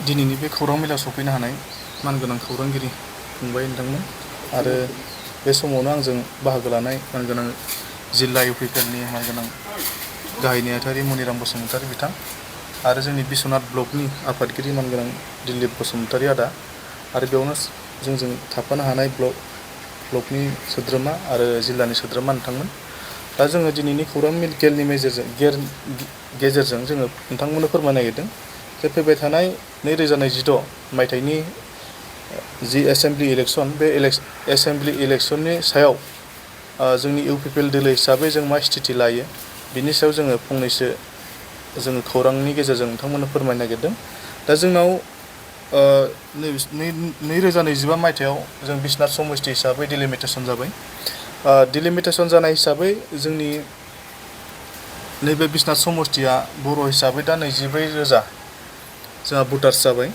दिनैनि बे खौरां मेलायाव सफैनो हानाय मानगोनां खौरांगिरि फंबाय नोंथांमोन आरो बे समावनो आंजों बाहागो लानाय मानगोनां जिल्ला इउपिपिएलनि मानगोनां गाहाय नेहाथारि मनिराम बसुमतारी बिथां आरो जोंनि बिश्वनाथ ब्लकनि आफादगिरि मानगोनां दिलीप बसुमतारी आदा आरो बेयावनो जोंजों थाफानो हानाय ब्लकनि सोद्रोमा आरो जिल्लानि सोद्रोमा नोंथांमोन। दा जोङो दिनैनि खौरां मेलनि गेजेरजों जोङो नोंथांमोननो फोरमायनो नागिरदों जे फैबाय थानाय 2026 मायथाइनि जि एसेम्बलि इलेक्सन बे एसेम्बलि इलेक्सननि सायाव जोंनि इउपिपिएल दोलो हिसाबै जों मा स्थिति लायो बिनि सायाव जोङो फंनैसो जोङो खौरांनि गेजेरजों नोंथांमोननो फोरमायनो नागिरदों। दा जोंनाव 2025 मायथाइयाव जों बिश्वनाथ समष्टि हिसाबै डिलिमिटेसन जाबाय। डिलिमिटेसन जानाय हिसाबै जोंनि नैबे बिश्वनाथ समष्टिया बर' हिसाबै दा 24,000 जोंहा भटार्स जाबाय।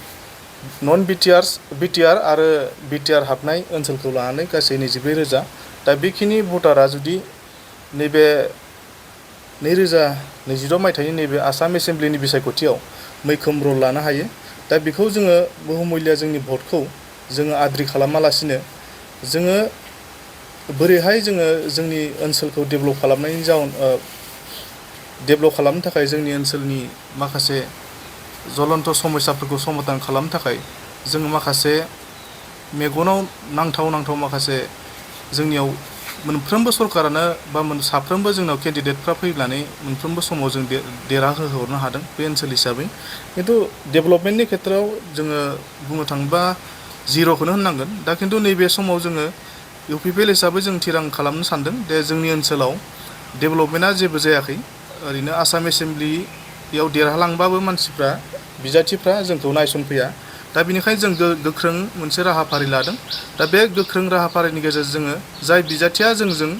नन बिटिआर आरो बिटिआर हाबनाय ओनसोलखौ लानानै गासै 24,000। दा बेखिनि भटारा जुदि नैबे 2026 मायथाइनि नैबे आसाम एसेम्बलिनि बिसायख'थियाव मैखोम रल लानो हायो। दा बेखौ जोङो बहुमुल्य जोंनि भटखौ जोङो आद्रि खालामालासिनो जोङो बोरैहाय जोङो जोंनि ओनसोलखौ डेभेलप खालामनो थाखाय जोंनि ओनसोलनि माखासे ज्वलन्त समस्याफोरखौ समाधान खालामनो थाखाय जोङो माखासे मेगनाव नांथाव माखासे जोंनियाव मोनफ्रोमबो सरकारानो बा साफ्रोमबो जोंनाव केन्डिडेटफ्रा फैनानै मोनफ्रोमबो समाव जों देरहाहोहरनो हादों बे ओनसोल हिसाबै। खिन्थु डेभेलपमेन्टनि खेथ्रआव जोङो बुंनो थाङोबा जिर'खौनो होननांगोन। दा खिन्थु नैबे समाव जोङो इउपिपिएल हिसाबै जों थिरां खालामनो सानदों दे जोंनि ओनसोलाव डेभेलपमेन्टआ जेबो जायाखै। ओरैनो आसाम एसेम्बलियाव देरहालांबाबो मानसिफ्रा बिजाथिफ्रा जोंखौ नायसनफैया। दा बेनिखायनो जों गोख्रों मोनसे राहाफारि लादों। दा बे गोख्रों राहाफारिनि गेजेरजों जोङो जाय बिजाथिया जोंजों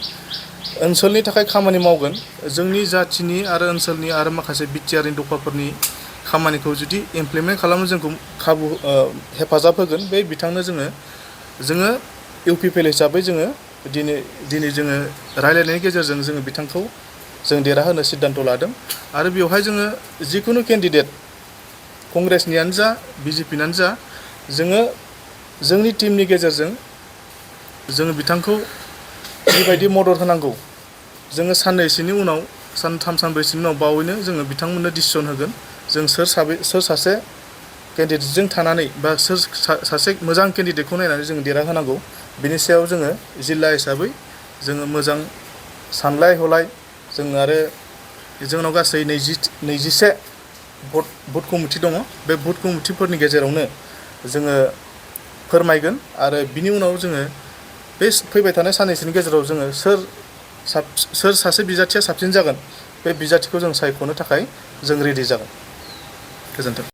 ओनसोलनि थाखाय खामानि मावगोन, जोंनि जाथिनि आरो ओनसोलनि आरो माखासे बिटिआरनि दफाफोरनि खामानिखौ जुदि इमप्लिमेन्ट खालामनो जोंखौ हेफाजाब होगोन, बे बिथांनो जोङो इउपिपिएल हिसाबै जोङो दिनै जोङो रायज्लायनायनि गेजेरजों जोङो बिथांखौ जों देरहाहोनो सिद्धान्त लादों। आरो बेवहाय जोङो जिखुनु केन्डिडेट कंग्रेसनियानो जा बिजेपिनियानो जा जोङो जोंनि टिमनि गेजेरजों जोङो बिथांखौ जिबायदि मदद होनांगौ जोङो साननैसोनि उनाव सानथाम सानब्रैसोनि उनाव बावैनो जोङो बिथांमोननो डिसिसन होगोन। जों सोर सासे केन्डिडेटजों थानानै बा सोर सासे मोजां केन्डिडेटखौ नायनानै जों देरहाहोनांगौ बिनि सायाव जोङो जिल्ला हिसाबै जोङो मोजां सानलाय हलाय जों आरो जोंनाव गासै 21 भट कमिटि दङ। बे भट कमिटिफोरनि गेजेरावनो जोङो फोरमायगोन आरो बिनि उनाव जोङो बे फैबाय थानाय साननैसोनि गेजेराव जोङो सोर सासे बिजाथिया साबसिन जागोन बे बिजाथिखौ जों सायख'नो थाखाय जों रेडि जागोन। गोजोन्थों।